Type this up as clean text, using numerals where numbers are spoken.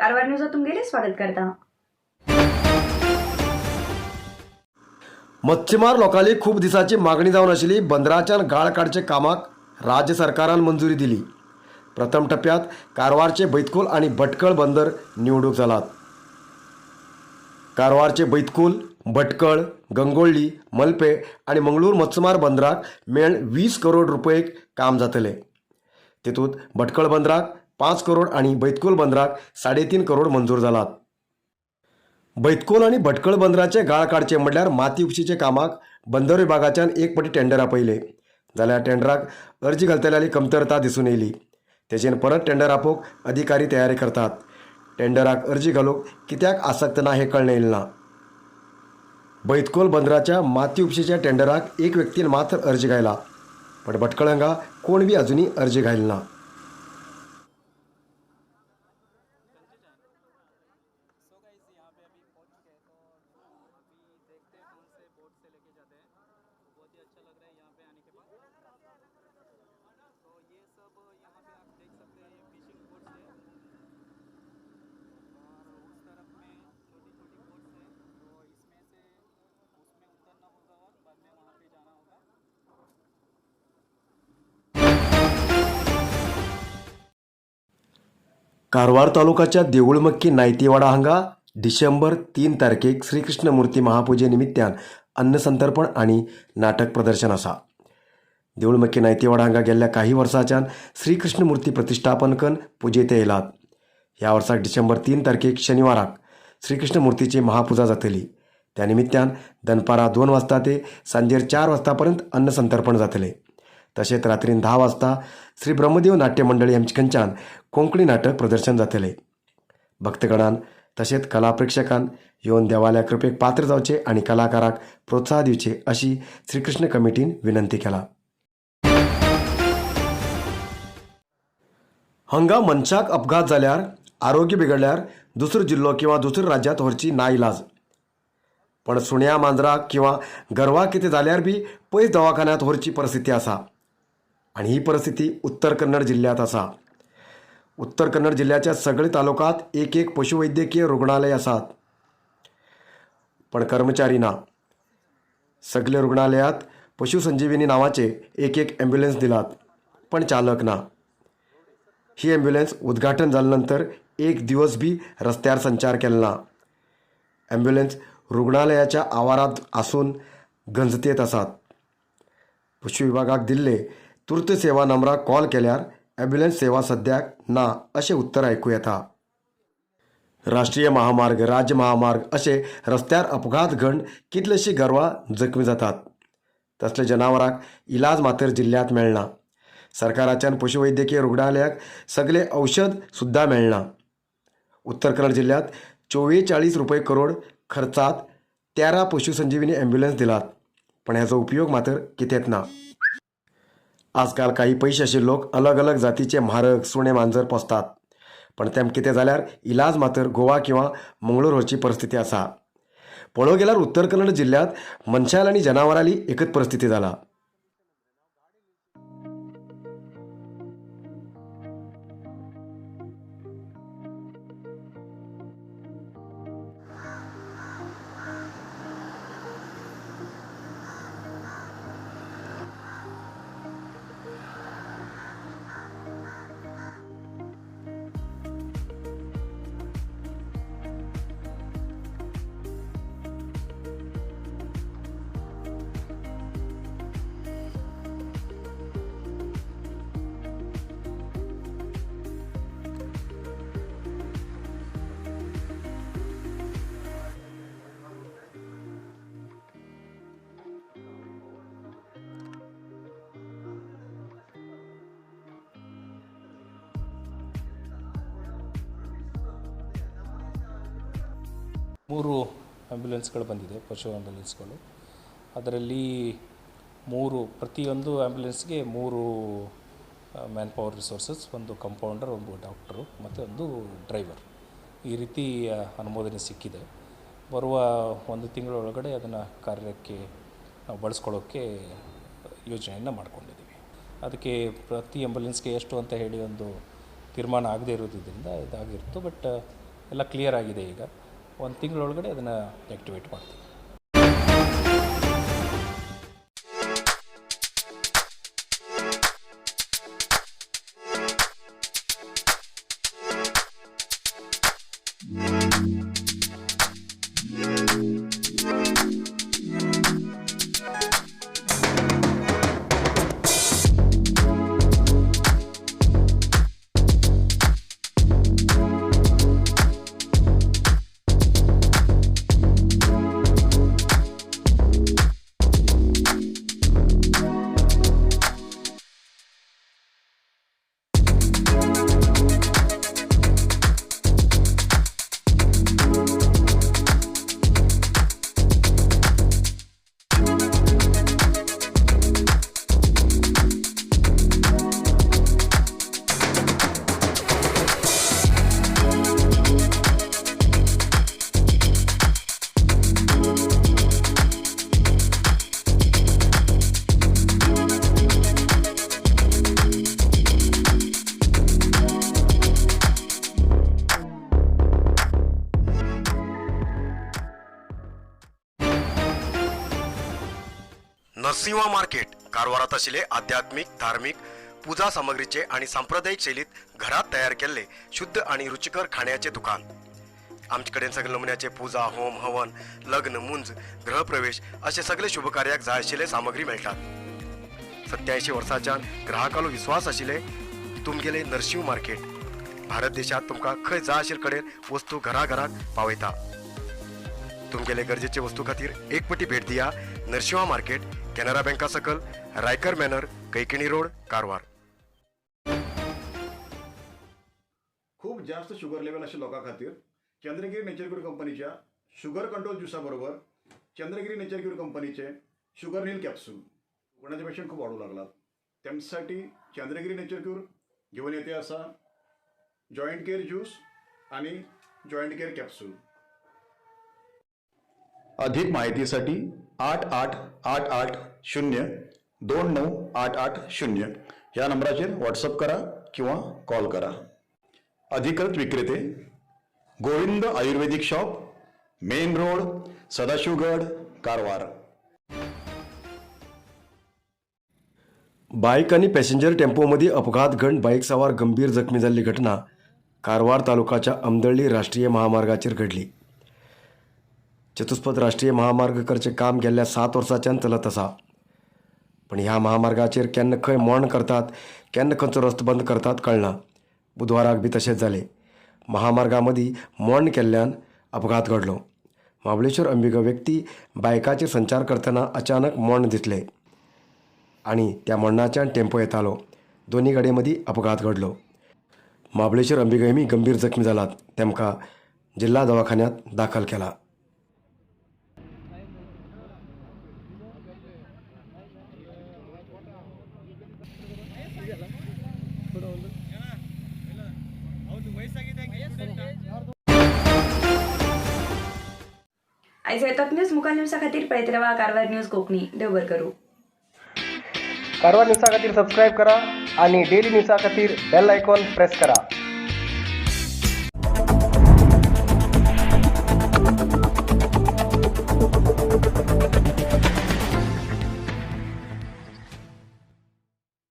कारवार न्यूजात तुमगेले स्वागत करता. मच्छीमार लोकांली खूब दिसाची मागणी जावन आशिल्ली बंदराच्यान गाळ काडचे कामाक राज्य सरकारान मंजुरी दिली. प्रथम टप्प्यात कारवारचे बैतखोल आनी भटकळ बंदर निवडूक जालात. कारवारचे बैतखोल, भटकळ, गंगोळ्ळी, मलपे आनी मंगळूर मत्स्यमार बंदराक मेळ 20 करोड रुपये काम जातले. तेतूंत भटकळ बंदराक 5 करोड आनी बैतखोल बंदराक 3.5 करोड मंजूर जालात. बैतखोल आनी भटकळ बंदराचे गाळ काडचे म्हणल्यार माती उपशीचे कामाक बंदर विभागाच्यान एक पटी टेंडर आपयले, जाल्यार टेंडराक अर्जी घालतल्यांली कमतरता दिसून येयली. तेजेर परत टेंडर आपोवंक अधिकारी तयारी करतात. टेंडराक अर्जी घालूंक कित्याक आसक्त ना हें कळ्ळें ना. बैतखोल बंदराच्या माती उपशीच्या टेंडराक एक व्यक्तीन मात्र अर्जी घायला, पण भटकळ हांगा कोण बी अजुनूय अर्जी घायल ना. कारवार तालुकाच्या देऊळमक्की नायतीवाडा हांगा डिसेंबर 3 तारखेक श्रीकृष्ण मूर्ती महापुजे निमित्तान अन्नसंतर्पण आनी नाटक प्रदर्शन आसा. देऊळमक्की नायतीवाडा हांगा गेल्ल्या काही वर्सांच्यान श्रीकृष्ण मूर्ती प्रतिश्ठापन करून पुजेत येयलात. ह्या वर्साक डिसेंबर 3 तारखेक शनिवाराक श्रीकृष्ण मूर्तीची महापुजा जातली. त्या निमित्तान दनपारां 2 वाजता ते सांजेर 4 वाजता पर्यंत अन्नसंतर्पण जातलें. तशेंच रात्रीन 10 वाजता श्री ब्रह्मदेव नाट्य मंडळी हांचे कोंकणी नाटक प्रदर्शन जातलें. भक्तगणान तशेंच कला प्रेक्षकान येवन देवाल्या कृपेक पात्र जावचे आनी कलाकाराक प्रोत्साहन दिवचे अशी श्रीकृष्ण कमिटीन विनंती केला. हांगा मनशाक अपघात जाल्यार, आरोग्य बिगडल्यार दुसरो जिल्लो किंवा दुसऱ्या राज्यांत व्हरची ना इलाज, पण सुण्या मांजराक किंवा गरवाक कितें जाल्यार बी पयस दवाखान्यांत व्हरची परिस्थिती आसा आनी ही परिस्थिती उत्तर कन्नड जिल्ल्यांत आसा. उत्तर कन्नड जिल्ल्याच्या सगळे तालुक्यांत एक एक पशुवैद्यकीय रुग्णालय आसात, पण कर्मचारी ना. सगळे रुग्णालयात पशुसंजीवनी नावाचे एक एक ॲम्ब्युलन्स दिलात, पण चालक ना. ही ॲम्ब्युलन्स उद्घाटन जाल्या नंतर एक दिवस बी रस्त्यार संचार केलो ना. ॲम्ब्युलन्स रुग्णालयाच्या आवारात आसून गंजतेत आसात. पशु विभागाक दिल्ले तुर्त सेवा नंबराक कॉल केल्यार ॲम्ब्युलन्स सेवा सद्याक ना अशें उत्तर आयकूं येता. राष्ट्रीय महामार्ग, राज्य महामार्ग अशे रस्त्यार अपघात घडून कितलेशीं गोरवां जखमी जातात. तसले जनावरांक इलाज मातर जिल्ल्यांत मेळना. सरकाराच्यान पशुवैद्यकीय रुग्णालयाक सगळे औषध सुद्दां मेळना. उत्तर कन्नड जिल्ल्यांत 44 रुपये करोड खर्चात 13 पशुसंजीवनी ॲम्ब्युलन्स दिलात, पण ह्याचो उपयोग मात्र कितेंच ना. आजकाल काही पयशे आशिल्ले लोक अलग अलग जातीचे म्हारग सुणे मांजर पोसतात, पण तेम कितें जाल्यार इलाज मात्र गोवा किंवा मंगळूर व्हरची परिस्थिती आसा. पळोवंक गेल्यार उत्तर कन्नड जिल्ल्यांत मनशाल आनी जनावरांली एकच परिस्थिती जाला. ಮೂರು ಆ್ಯಂಬುಲೆನ್ಸ್ಗಳು ಬಂದಿದೆ, ಪಶು ಆ್ಯಂಬುಲೆನ್ಸ್ಗಳು. ಅದರಲ್ಲಿ 3, ಪ್ರತಿಯೊಂದು ಆ್ಯಂಬುಲೆನ್ಸ್ಗೆ 3 ಮ್ಯಾನ್ ಪವರ್ ರಿಸೋರ್ಸಸ್, ಒಂದು ಕಂಪೌಂಡರ್, ಒಂದು ಡಾಕ್ಟ್ರು ಮತ್ತು ಒಂದು ಡ್ರೈವರ್, ಈ ರೀತಿ ಅನುಮೋದನೆ ಸಿಕ್ಕಿದೆ. ಬರುವ 1 ತಿಂಗಳೊಳಗಡೆ ಅದನ್ನು ಕಾರ್ಯಕ್ಕೆ ನಾವು ಬಳಸ್ಕೊಳ್ಳೋಕ್ಕೆ ಯೋಜನೆಯನ್ನು ಮಾಡಿಕೊಂಡಿದ್ದೀವಿ. ಅದಕ್ಕೆ ಪ್ರತಿ ಆ್ಯಂಬುಲೆನ್ಸ್ಗೆ ಎಷ್ಟು ಅಂತ ಹೇಳಿ ಒಂದು ತೀರ್ಮಾನ ಆಗದೇ ಇರೋದ್ರಿಂದ ಇದಾಗಿತ್ತು. ಬಟ್ ಎಲ್ಲ ಕ್ಲಿಯರ್ ಆಗಿದೆ. ಈಗ ಒಂದು ತಿಂಗಳೊಳಗಡೆ ಅದನ್ನು ಆ್ಯಕ್ಟಿವೇಟ್ ಮಾಡ್ತೀವಿ. नरसिंहा मार्केट कारवारात आशिल्ले आध्यात्मीक, धार्मीक पुजा सामग्रीचे आणि सांप्रदायिक शैलीत घरात तयार केल्ले शुद्ध आणि रुचिकर खाण्याचे दुकान. आमचे कडेन सगळे नमुन्याचे पुजा, होम, हवन, लग्न, मुंज, गृहप्रवेश असे सगळे शुभकार्याक जाय आशिल्ले सामग्री मेळटात. 87 वर्सांच्यान ग्राहकालो विश्वास आशिल्ले तुमगेले नरशिंव मार्केट भारत देशात तुमकां खंय जाय आशिल्ले कडेन वस्तू घरा घराक पावयता. तुमगेले गरजेचे वस्तू खातीर एक पटी भेट दिया नरशिंवा मार्केट, कॅनरा बँका सकल, रायकर मॅनर, कैकिणी रोड, कारवार. खूप जास्त शुगर लेवल आशिल्ल्या लोकां खातीर चंद्रगिरी नेचर क्यूर कंपनीच्या शुगर कंट्रोल ज्युसा बरोबर चंद्रगिरी नेचर क्यूर कंपनीचे शुगर नील कॅप्सूल. कोणाचे पेशंट खूप वाढू लागलात, त्यांच्यासाठी चंद्रगिरी नेचर क्यूर घेऊन येते असा जॉईंट केअर ज्यूस आणि जॉईंट केअर कॅप्सूल. अधिक माहितीसाठी 8888029880 ह्या नंबराचेर व्हॉट्सअप करा किंवा कॉल करा. अधिकृत विक्रेते Govind Ayurvedic shop, main road, Sadashivgad, Karwar. Bike आणि पॅसेंजर टेम्पोमध्ये अपघात घडून बाईक सवार गंभीर जखमी जाल्ली घटना कारवार तालुकाच्या अमदळ्ळी राष्ट्रीय महामार्गाचेर घडली. चतुष्पद राष्ट्रीय महामार्ग करचें काम गेल्ल्या 7 वर्सांच्यान चलत आसा, पण ह्या महामार्गाचेर केन्ना खंय मोण करतात, केन्ना खंयचो रस्तो बंद करतात कळना. बुधवाराक बी तशेंच जालें. महामार्गा मदीं मोण केल्ल्यान अपघात घडलो. महाबळेश्वर अंबिका व्यक्ती बायकाचेर संचार करतना अचानक मोण दिसले आनी त्या मोडणाच्यान टेम्पो येतालो. दोनी गाडये मदीं अपघात घडलो. महाबळेश्वर अंबिका गंभीर जखमी जालात, तेमकां जिल्हा दवाखान्यात दाखल केला. आयज येतात न्यूज मुखाल न्यूजा खातीर पळयत रावा कारवार न्यूज कोंकणी. देव बरें करूं. कारवार न्यूजा खातीर सबस्क्रायब करा आणि डेली न्यूजा खातीर बेल आयकॉन प्रेस करा.